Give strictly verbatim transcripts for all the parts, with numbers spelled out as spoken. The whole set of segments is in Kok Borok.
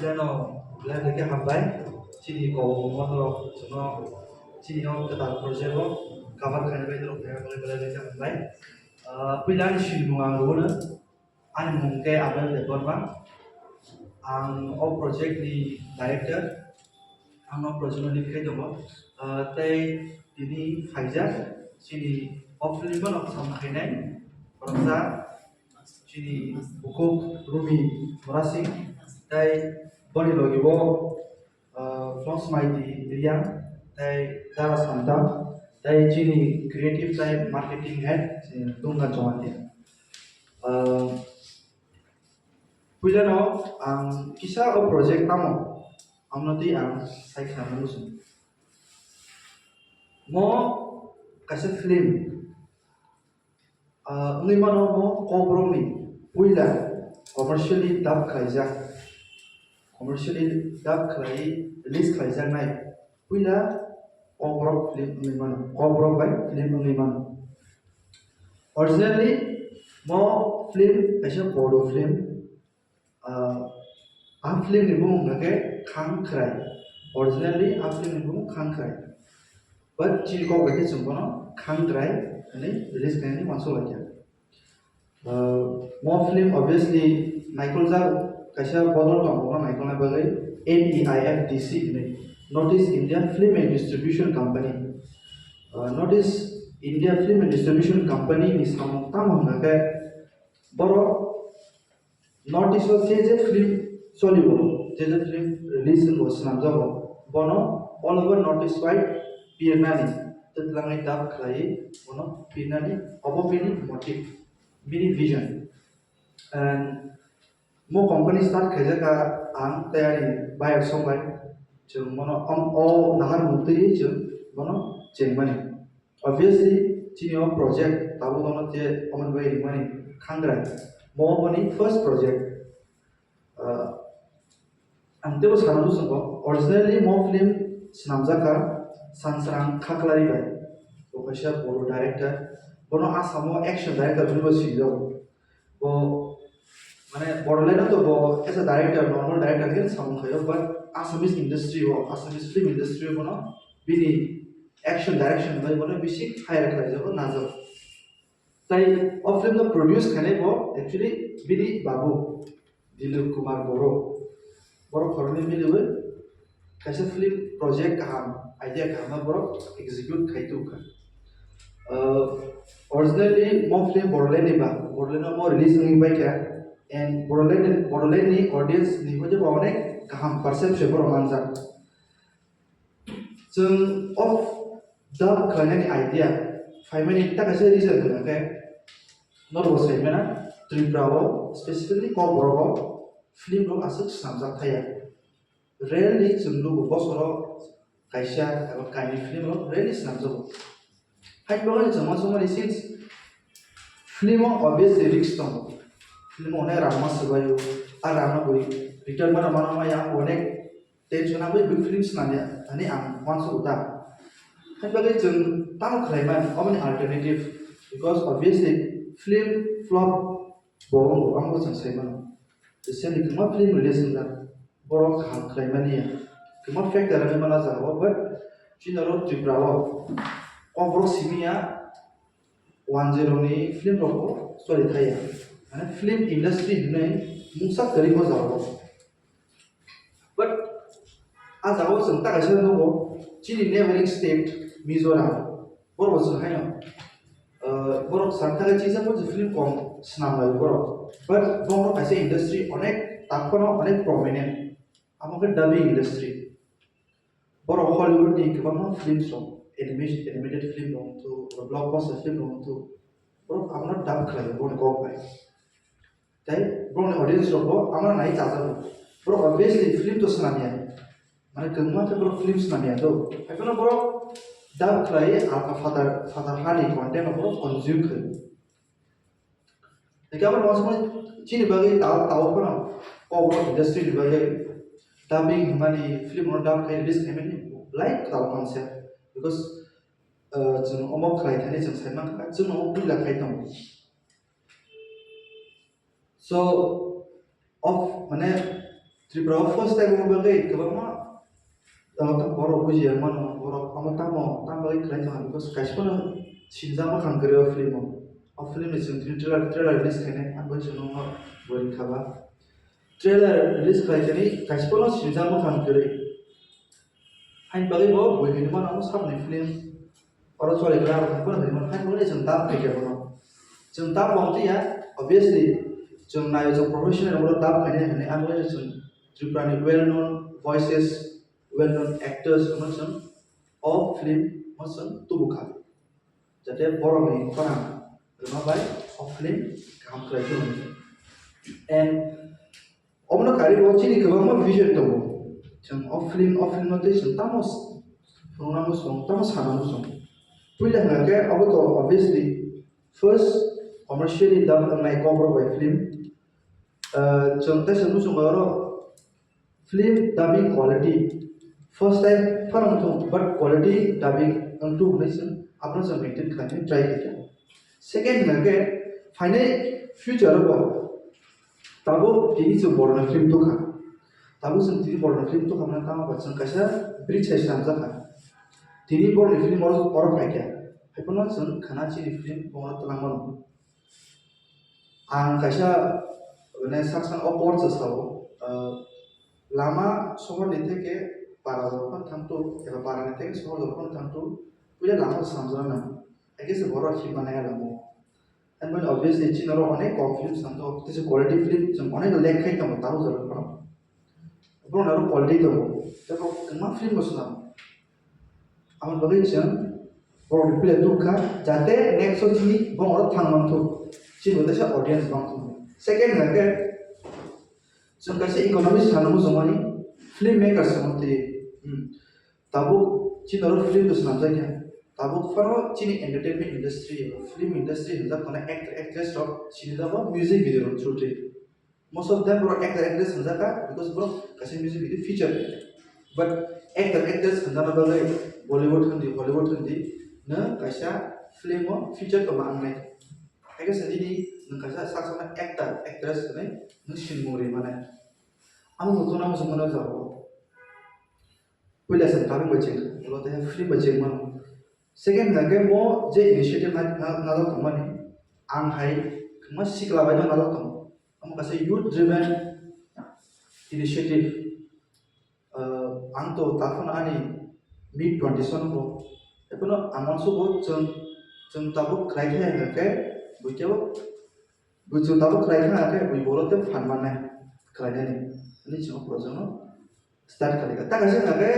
Leno, leno khe hambai. Chini kok motor chwngno chini o kwtal project o cover khaina bai norok khe hambai. Puila ani sinimung ang rwno. Ani mung khe Abel Debbarma. Ang o project ni director. Ang o project no lead khai tongo. Ah, tei tini phaijak chini o film no sam khainai khoroksa chini bukhuk Rumi Murasing tei boni logi bo ah, Florence Maiti Reang, tei Dara Santa, tei chini creative tei marketing head, chini Dunga Jamatia. Ah, puilano ang kisa o project tamo, amno twi ang sai khnana muchung. Mo kaisa film, Ah, wngwi mano mo Kokborokni puila commercially dub khlaijak, commercially dub khlai release khlaijaknai puila Kokborok film wngwi mano, Kokborok bai film wngwi mano. Originally mo film kaisa Bodo film, Ah, a film ni bumung hwnkha khe Khang Khrai. Originally a film ni bumung Khang Khrai. But chini kok bai khe chwng bono Khang Khrai hwnwi release khainani uansuk laikha. Ah, mo film obviously naikoljak kaisa bodol tongo, bono naikolna bagwi N E I F D C hwnwi, North East India Film and Distribution Company. Ah, North East India Film and Distribution Company ni samung tamo hwnkha khe borok North East o je je film cholio, je je film release wngbo, swnamjago, bono all over North East wide pirnani, twlangwi dub khlaiwi bono pirnani, obo bini motive, bini vision. And mo company start khaijak kha ang tei ani buyer song bai, chwng bono om-, o naharmung twiwi chwng bono chengmani. Obviously, chini o project tabuk ono je omo bai rimani Khang Khrai. Mo boni first project. Ah, ang tebo sana muchungo, originally mo film swnamjak kha Sansrang Khaklari bai. Bo kaisa Bodo director. Bono Assam o action director hwnwi bo swijak. Bo, mane, Bodoland o to bo as a director, normal director khe samung khaio, but Assamese industry o, Assamese film industry o bono bini action direction bai bono bisi hire khlaijago, najak. Tai o film no produce khainai bo actually bini babu, Dilip Kumar Boro. Borok khoroknwi miliwi kaisa film project kaham, idea kaham no borok execute khai tongkha. Uh, originally mo film Bodoland ni ba, Bodoland no mo release wngwi paikha, and Bodoland, Bodoland ni audience ni hoite bo onek kaham perception borok manjak. Chwng o dub khlainani idea phaimani ta kaisa reason hwnkha khe, norok bo saimana Tripura o, specifically Kokborok o film rok aswk swnamjak thaya. Rarely chwng nugo bosoro kaisa eba kainwi film rok rarely swnamjago. Hai bagwi chwng uansukmani since film o obviously risk tongo. Film o onek rang ma swbaio, a rang no bui return ma rwmano maya, onek tension abui bui film swnamya hwnwi ang uansugo ta. Hai bagwi chwng tamo khlaimani, oboni alternative, because obviously film flop bo wngo, amo chwng saimano. Recently kwbangma film release wngjak, borok kaham khlaimani ya. Kwbangma factor wngwi mano jagao, but chini oro Tripura o Kokborok simi ya, one zero ni film rok bo choli thaya. Mane film industry hinwi mungsa kwrwi o jagao. But a jagao chwng ta kaisa nugo, chini neighboring state Mizoram, borok bo chwng haino, uh, borok sakthagwi chisa bo film kom swnam lai borok. But borok kaisa industry onek tak phano onek prominent. Amo khe dubbing industry. Borok Hollywood ni kwbangma films rok, animation, animated film rok wngthu, blockbuster film rok wngthu, borok abono dub khlaio, borokni kok bai. Tei borokni audience rok bo abono nai chajago. Borok obviously film to swnamya, mane kwbangma khe borok film swnamya do. Haiphano borok dub khlai alka phatar, phatar hani content rok borok consume khlaio. Hingke abo uansukmani chini bagwi ta-, tabuk phano Kokborok industry ni bagwi dubbing hwnmani film no dub khai release khaimani belai kwtal concept, because, uh, chwng omo khlai thani chwng sai mankha, chwngno omo puila khai tongo. So, of, mane, Tripura o first time o bagwi kwbangma, uh, borok bujiya mano, borok amo tamo, tamo bagwi khlai tongkha, because kaisa phano sinijak mwkhang kwrwi o film o. O film ni chwng tini trailer, trailer release khainai, ang bai chwngno bo rikha ba. Trailer release khlai khe ni kaisa phano sinijak mwkhang kwrwi. Hain bagwi bo bui hinwi mano, amo saboni film. Oro chole gra rok phano hinwi mano, hain bagwi chwng dub khaikha bono. Chwng dub wng twiya, obviously, chwng nayo chwng professional oro dub khainai hinwi, amo chwng Tripura ni well known voices, well known actors no chwng o film o chwng tubukha. Jate borokni khorang rwma bai o film kaham khlai phuru. And omono karwi bo chini kwbangma vision tongo. Chwng o film, o film no tei chwng tamo s-, phunukna muchung, tamo sana muchung. Puila hwnkha khe obo to obviously first commercially dub wngnai Kokborok bai film. Ah, chwng teisa muchung bai oro film dubbing quality. First time phano wngthung, but quality dubbing wngthung hwnwi chwng abono chwng maintain khlaina try khaikha. Second hwnkha khe phainai future o bo tabuk tini chwng borokno film tukha. Tabuk chwng tini borokno film tukha hwnwi tamo ba chwng kaisa bridge hai swnamjakha. Tini borokni film oro, oro phaikha. Haiphano chwng khana chini film bo oro twlangmano. Ang kaisa, mane, saksa o por se sao, ah, lama sohor ni theke para rok phano thangtu, eba para ni theke sohor rok phano thangtu, puila lama samjana nang. Age se borok himma nai lamo. And when obviously chini oro onek kok film santo, tei se quality film chwng onek lek khai tongo, tamo jora phano. Borok aro quality tongo. Tei bo kwbangma film bo swnam. Aboni bagwi chwng borokni play dukha, jate next o chini borok oro thang manthu, chini bo teisa audience bang thung. Second hwnkhe chwng kaisa economist sana muchungmani, film makers hwnwi twi. Hmm. Tabuk chini oro film bo swnamjakya. Tabuk phano chini entertainment industry, film industry hwnjak mane actor actress rok sinijago music video rok through twi. Most of them borok actor actress hwnjak kha, because borok kaisa music video feature khaikha. But actor actress hwnjakna bagwi Bollywood hwndi, Hollywood hwndi, nwng kaisa film o feature tongma wngnai. Haikhe se nini nwng kaisa sak sakna actor actress hwnwi nwng sinmung ri mane. Amo bo tongna muchung mano jago. Puila se dubbing bai cheng, ulo tei film bai cheng mano. Second hwnkhe mo je initiative na, na, najak tongmani, ang hai kwbangma sikla bai no najak tongo. Omo kaisa youth driven initiative. Ah, ang to takhwno ani mid twenties o nukgo. Ekheno ang uansukgo chwng, chwng tabuk khlai khe hwnkhe buikhe bo, bo chwng tabuk khlai khe hwnkhe bui bolo tei phan mannai khlainani. Ani chwng o project no start khlaikha. Ta kaisa hwnkhe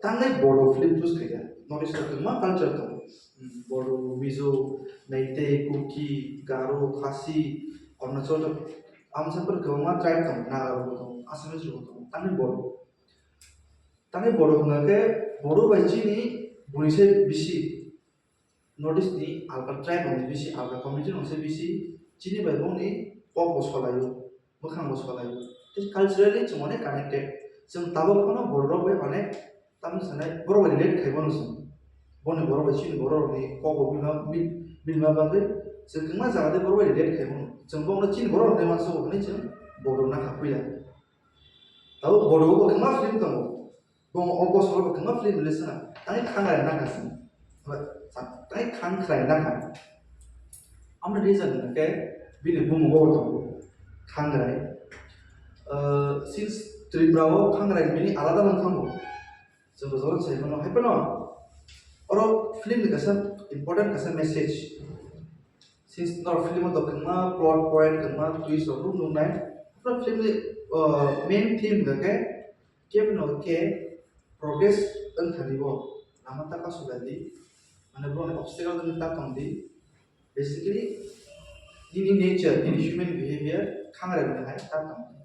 tangnai Bodo film choose khaikha. North East o kwbangma culture tongo. Hmm, Bodo, Mizo, Meitei, Kuki, Garo, Khasi, Arunachal, amsa kwbangma tribe tongo, Naga rok tongo, Assamese rok tongo, tamni Bodo. Tamni Bodo hwnkha khe Bodo bai chini buni se bisi, North East ni alka tribe rok ni bisi, alka community rok se bisi, chini bai bongni kok bo solaio, mwkhang bo solaio. Tei culturally chwng onek connected. Chwng tabuk phano borok rok bai onek, tamni sanai borok bai relate khai mano chwng. Boni borok bai chini borok rokni kok bo bima, bi-, bima bagwi chwng kwbangma jaga tei borok bai relate khai mano. Chwng bokno chini borok rokni uansukgo hwnwi chwng borok nakha puila. Tabuk borok bo kwbangma film tongo. Bo o bosoro bo kwbangma film release khna. Tangwi khangrai nakha chwng. Tangwi khangrai nakha. Amoni reason hwnkhe bini bumung bo tongo khangrai. Uh, since Tripura o khangrai bini alada wng thango. Chwng bo joto sai mano. Hai phano oro film ni kaisa important kaisa message. Since norok film o kwbangma plot point, kwbangma twist rok nuknai. Oro film ni, uh, main theme hwnkhe kebno khe progress wngthani bo lama ta kasu di, mane borokni obstacle wngwi ta tong di. Basically, nini nature, nini human behavior khangrai rwna hai ta tong di.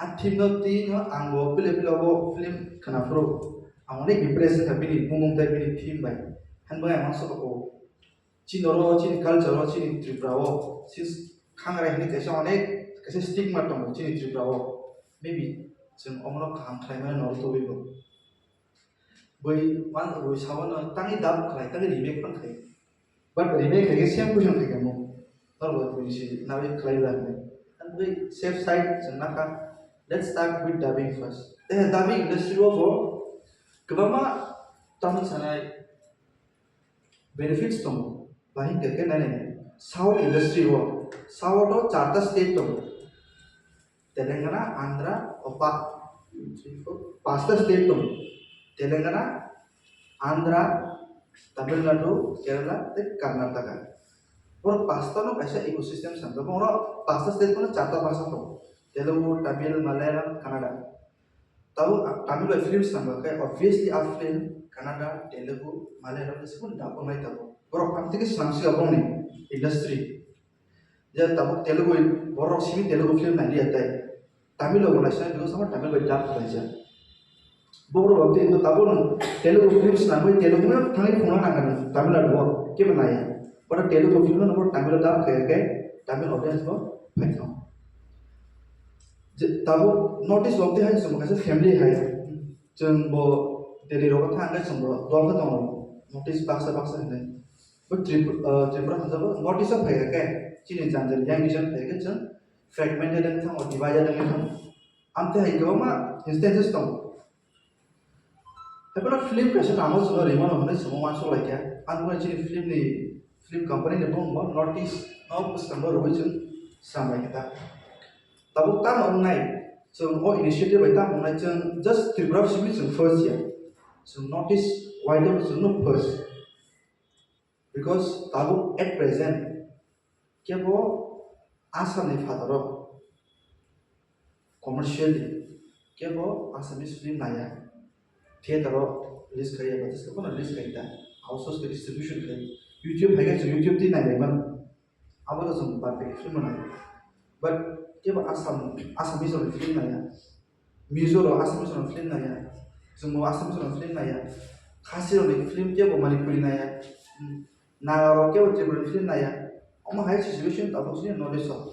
A theme no twi no ang bo pile pile bo film khwna phuru ang onek impress wngkha bini bumung tei bini theme bai. Hwnbai ang uansukgo. Chini oro, chini culture o, chini Tripura o, sis khangrai hinwi kaisa onek kaisa stigma tongo chini Tripura o. Maybe chwng omono kaham khlai mani norok tubui bo. Bui man bui sao no tangwi dub khlai, tangwi remake phan khlai. But remake khaikhe same question khaikha mo. Norok bui si nawi khlai ba hinwi. Tei safe side chwng nakha. Let's start with dubbing first. Eh, dubbing industry o bo kwbangma tamni sanai benefits tongo. Bahai hwnkhe khe nai nai. South industry o, South o charta state tongo. Telangana, Andhra, o pa-, pasta state tongo. Telangana, Andhra, Tamil Nadu, Kerala, tei Karnataka. Borok pasta no kaisa ecosystem sanjak. Borok pasta state no charta bhasha tongo. Telugu, Tamil, Malayalam, Kannada. Tabuk ang Tamil bai film swnam khe, obviously a film Kannada, Telugu, Malayalam ni simi dabo nai tabuk. Borok ang tike swnam sika borokni industry. Je tabuk Telugu borok simi Telugu film nai liya tai. Tamil rok bo naisai, because amo Tamil bai dub khlaijak. Borok rok tei tabuk nwng Telugu film swnamwi Telugu no thangwi phunukna nang kha nwng Tamil Nadu o, kebo naiya. But Telugu film no Tamil o dub khe khe Tamil audience bo phai thang. Je tabuk North East rok tei hai chwng kaisa family hai. Chwng bo Delhi rogo thang khe chwng bo dol khe tongo. North East baksa baksa hinwi. Bo Tripura, ah, Tripura hwnjabo North East o phai khe chini jang jang yang region phai khe chwng fragmented wng thango, divided wng thango. Amtwi hai kwbangma instances tongo. Haiphano film kaisa nangma chwngno rimano hwnwi chwngno uansuk lai kha. Ang bo chini film ni, film company ni bumung bo North East no bwskango rwui chwng swnam lai kha ta. Tabuk tamo wngnai, chwng o initiative bai tamo wngnai, chwng just Tripura simi chwng first ya. Chwng North East wide o chwngno first. Because tabuk at present kebo Assam ni phataro commercially kebo Assamese film naiya, theater o release khaiya, ba jeska phano release khai ta, outsource khe distribution khai, YouTube hai khe chwng YouTube twi nai lai mano, abo to chwng perfect film nai, but kebo Assam, Assamese rok film naiya, Mizo rok Assamese rok film naiya, chwngbo Assamese rok film naiya, Khasi rok ni film kebo Manipuri naiya, Naga rok kebo Tripura film naiya, omo hai situation tabuk chini North East o.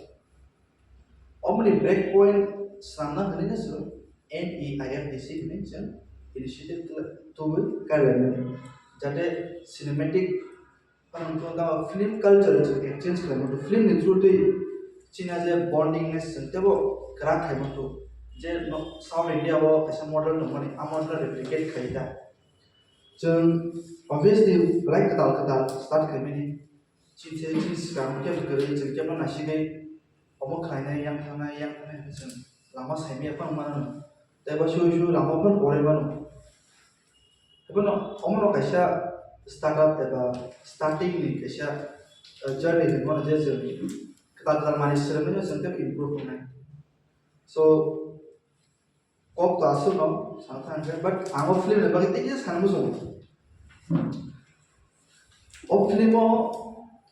Omoni break point swnamna hwnwi no chwng N E I F D C hwnwi chwng initiative tubui kailaimani, jate cinematic phano wngkha film culture chwng exchange khlaimani, film ni through twi chini je bondingness chwng teibo kwrak khaimani, je South India o kaisa model tongmani, a model replicate khai ta. Chwng obviously belai kwtal kwtal start khaimani. Chini se chini swkang khe kwrwi chwng khe phano naisigwi omo khlainai, yang thangnai, yang thangnai hwnwi chwng lama saimanya phano mano. Tei bo sui sui lama phano porai mano. Haiphano omono kaisa startup eba starting ni kaisa, eh, journey hinwi mano, je chwng kwtal kwtal manwi swrwngmano chwng tei improve wngnai. So, kok to aswkno sana thang khe, but ang o film ni bagwi tei kisa sana muchungo. O film o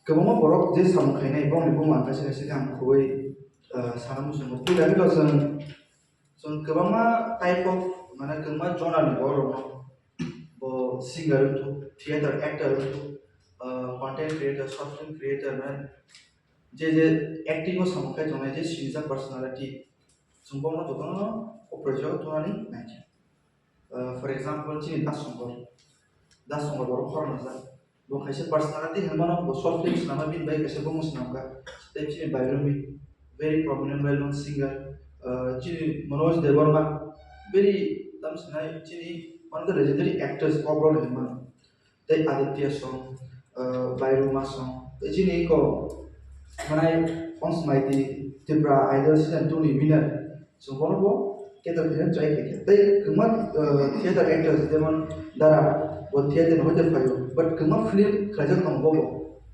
kwbangma borok je samung khainai, bongni bumung ang kaisa kaisa khe ang khobwi, ah, sana muchungo. Puila khe to chwng, chwng kwbangma type of, mane, kwbangma genre ni borok rokno, bo singer wngthu, theater actor wngthu, ah, content creator, short film creator, mane, je je acting o samung khai tongnai, je sinijak personality, chwng bono jotono o project o tongnani naikha. Uh, for example, chini Das Songkor, Das Songkor borok khoroknwjak. Bo kaisa personality hinmano, bo short film swnamwi bini bai kaisa bumung swnamkha. Tei chini Bairumi, very prominent well known singer. Uh, chini Manoj Debbarma, very, tamo sanai, chini one of the legendary actors, kok rok hinmano. Tei Aditya Song, uh, Bairuma Song, tei chini ko manai Ong Smaiti, Tripura Idol season two ni winner. Chwng bono bo theater khe join khe khe. Tei kwbangma, uh, theater actors jemon Dara, bo theater ni hoite phaio, but kwbangma film khlaijak tongo bo bo.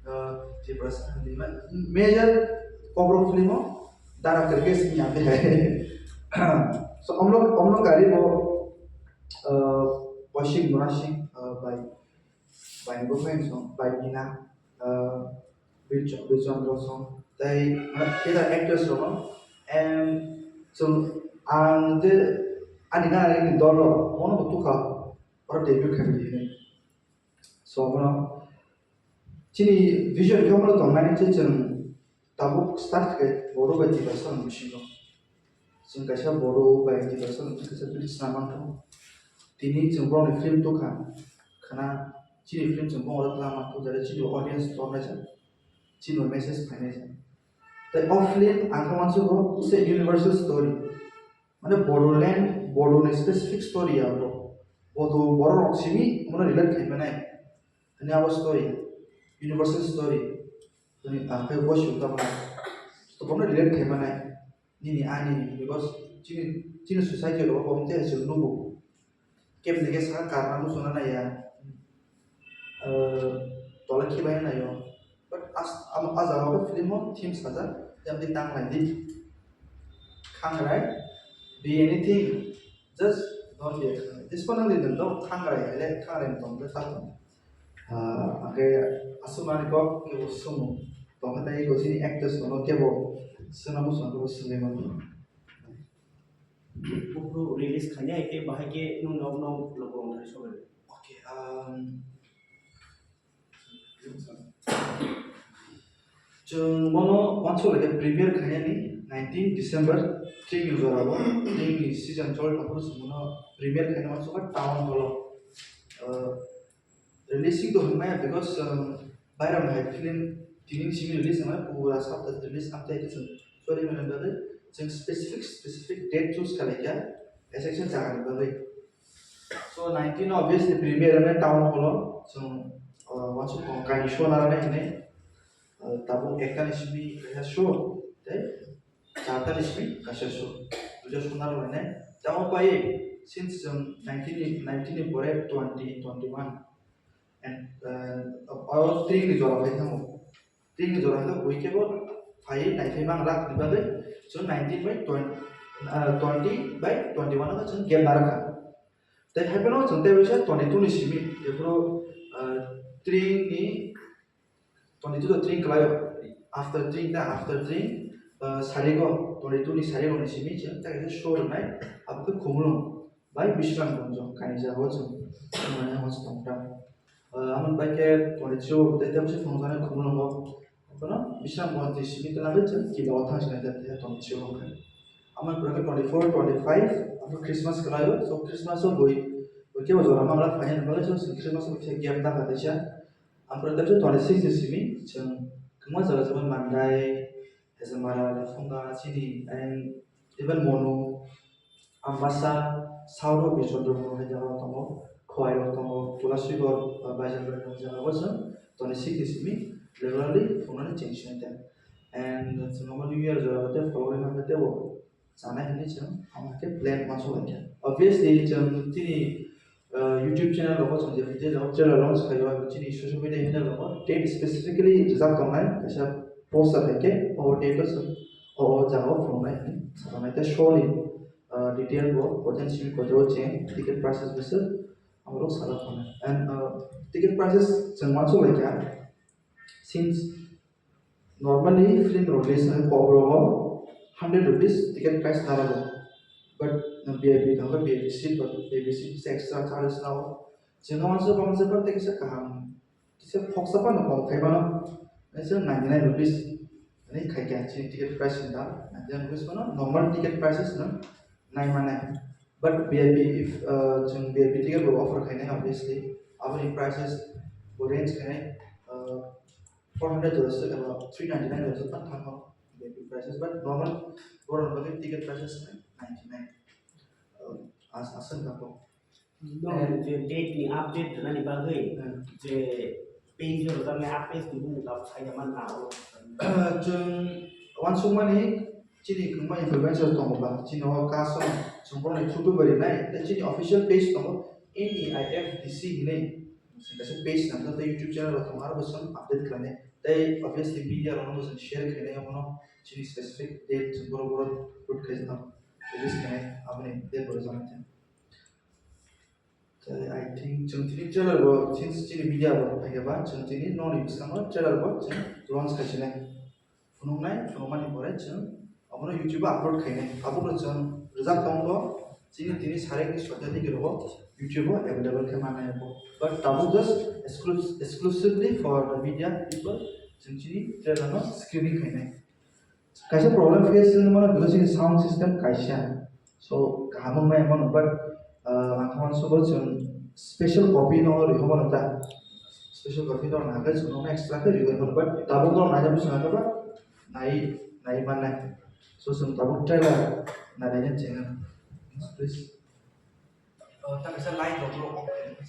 Uh, Tripura sa-, major Kokborok film o Dara kwrwi khe sini ya tei hai. So omlok, omlok gari bo, uh, Boising Murasing, uh, bai Bai bo fine song, bai Bina, ah, Birch-, Birchandra song, tei, ah, khe da actress rok, and so, ang je, ani gana ani dol rok, bono bo tukha, oro debut khaimani hinwi. So, bono, chini vision khe bono tongnani je chwng, Tabuk start khe Bodo bai Tiprasa ni bisingo. Chwng kaisa Bodo bai Tiprasa ni kaisa bridge swnam mankha. Tini chwng borokni film tukha. Khana chini film chwng bongor tla mankha, jare chini audience tornai sa. Chini message phainai sa. Tei o film ang khe uansugo se universal story. Mane Bodoland, Bodo ni specific story ya bro. Bodo borok rok simi mane relate khai mane. Ani abo story, universal story. Ani ang khe bo siyung tamo. To bono relate khai mane. Nini ani, because chini, chini society ro bo te se nubu. Kebni khe saka karna muchungna naiya. Tola khibai naio. But as, am, a jaga o film o theme sajak, jemdi tang lai di. Khangrai, be anything, just don't be a khangrai. This one only the dog khangrai, le khangrai ni tong le ta tong. Ah, ake asumani kok ni bo sumu. Tong khe tai ko chini actors no kebo suna muchung ko sumai mano. Buphuru release khainai khe bahai khe nwng nok nok logo wngthai sobai. Okay, um, chwng bono uansuk lai khe premiere khainani nineteen December tring ni jora o, tring ni season choli tongphuru chwng bono premiere khaina uansukha town hall o. Uh, Releasing to hwnmaya because, um, Bairam hai film tini simi release hwnmaya pura sapta release amtwi khe chwng choli mani bagwi chwng specific, specific date choose khalai kha, kaisa kaisa jaga ni bagwi. So nineteen obviously premiere hwnwi town hall o chwng, uh, uansuk tongo kainwi show narwknai hwnwi, uh, tabuk ekta ni simi kaisa show tei charta ni simi kaisa show, duita show narwknai. Tamo pai since chwng nineteen ni, nineteen ni pore twenty, twenty-one and, uh, oro tring ni jora phai thango. Tring ni jora khe bui khe bo phai nai phai mang lak ni bagwi chwng nineteen by twenty, uh, twenty by twenty-one no chwng gap narwkha. Tei hai phano chwng tei waisa twenty-two ni simi, jephuru, uh, tring ni twenty-two to tring kwlaio. After tring ta, after tring, uh, sarigo, twenty-two ni sarigo ni simi chwng tei kaisa show rwnai, abo khe Khumulwng bai Bisramganj kainwi jaga o chwng mane hwnwi tongkha. Uh, abo bai khe twenty-three o tei tei bwswk phunukjaknai Khumulwngo. Kono Bisramganj ni simi kwlangwi chwng kila o thang sinai tei twenty-three o khe. Amo pore khe twenty-four, twenty-five, abo Christmas kwlaio. So Christmas o bui, bui khe bo jora manglak phainani bagwi so Christmas o kisa gap tangkha teisa. Ampore tei twenty-six ni simi chwng kwbangma jaga jemon Mandai, Hezamara, Laphunga, chini, and even Monu, Ambasa, South o Bichondromo hai jaga tongo, Khowai rok tongo, Tulasigor, uh, Baijanbari hai jaga o chwng twenty-six ni simi regularly phunuknani cheng sinai tei. And chwng omo New Year jora tei follow wngkha tei bo chanai hwnwi chwng omo khe plan uansuk lai kha. Obviously, chwng chini, uh, YouTube channel rogo chwng je video rogo trailer launch khaio, chini social media handle rogo date specifically rijak tongnai, kaisa poster hai khe o date o chwng o, o jaga o phunuknai hwnwi sajaknai. Tei show ni, uh, detail bo kotor simi kotor o cheng ticket prices bwswk abo rok sajak tongnai. And, uh, ticket prices chwng uansuk lai kha, since normally film release hwnwi Kokborok o hundred rupees ticket price narwgo, but V I P thangkhe V I P seat, but V I P seat se extra charges nao. Chwng no uansuk uansuk tei kisa kaham, kisa khoksa phano kom khai mano, chwng ninety-nine rupees hwnwi khai kha chini ticket price ni dam, ninety-nine rupees phano normal ticket prices no nai mane. But V I P, if, uh, chwng V I P ticket bo offer khainai, obviously, aboni prices bo range khainai, uh, four hundred jora se, uh, three ninety-nine jora se tang thango V I P prices, but normal borok ni bagwi ticket prices khainai ninety-nine. Uh, as, aswk kako. No, je date ni update rwnani bagwi, hmm, je page o rwjaknai update ni bumung tabuk saida man na o. Chwng uansukmani chini kwbangma influencers tongo ba, chini o custom chwng borokni through bai rinai, tei chini official page tongo, N E I F D C hinwi, chwng kaisa page nang tei YouTube channel rok tongo, aro bo chwng update khlainai, tei obviously media rokno bo chwng share khainai, abono chini specific date chwng borok borok shoot khaijak release khainai, aboni date bo rwjaknai. Tei I think chwng tini trailer bo, since chini media bo phaikha ba, chwng tini nokni bwskango trailer bo chwng launch khai sinai. Phunuknai, phunukmani pore chwng abono YouTube o upload khainai. Abo bo chwng rijak tongo, chini tini sarikni soita digi rogo YouTube o available khe mannai abo. But tabuk just exclus-, exclusively for the media people, chwng chini trailer no screening khainai. Kaisa problem face wngwi mano, because chini sound system kaisa. So, kaham wng maya mano, but, uh, ang khe uansukgo chwng special copy no rihormano ta. Special copy no nangkhe chwng nono extra khe rihormano, but tabuk no naina bwswk nangkhe ba nai, nai mannai. So chwng tabuk trailer nainai channel. Please. Oh, ta kaisa light rok off khe.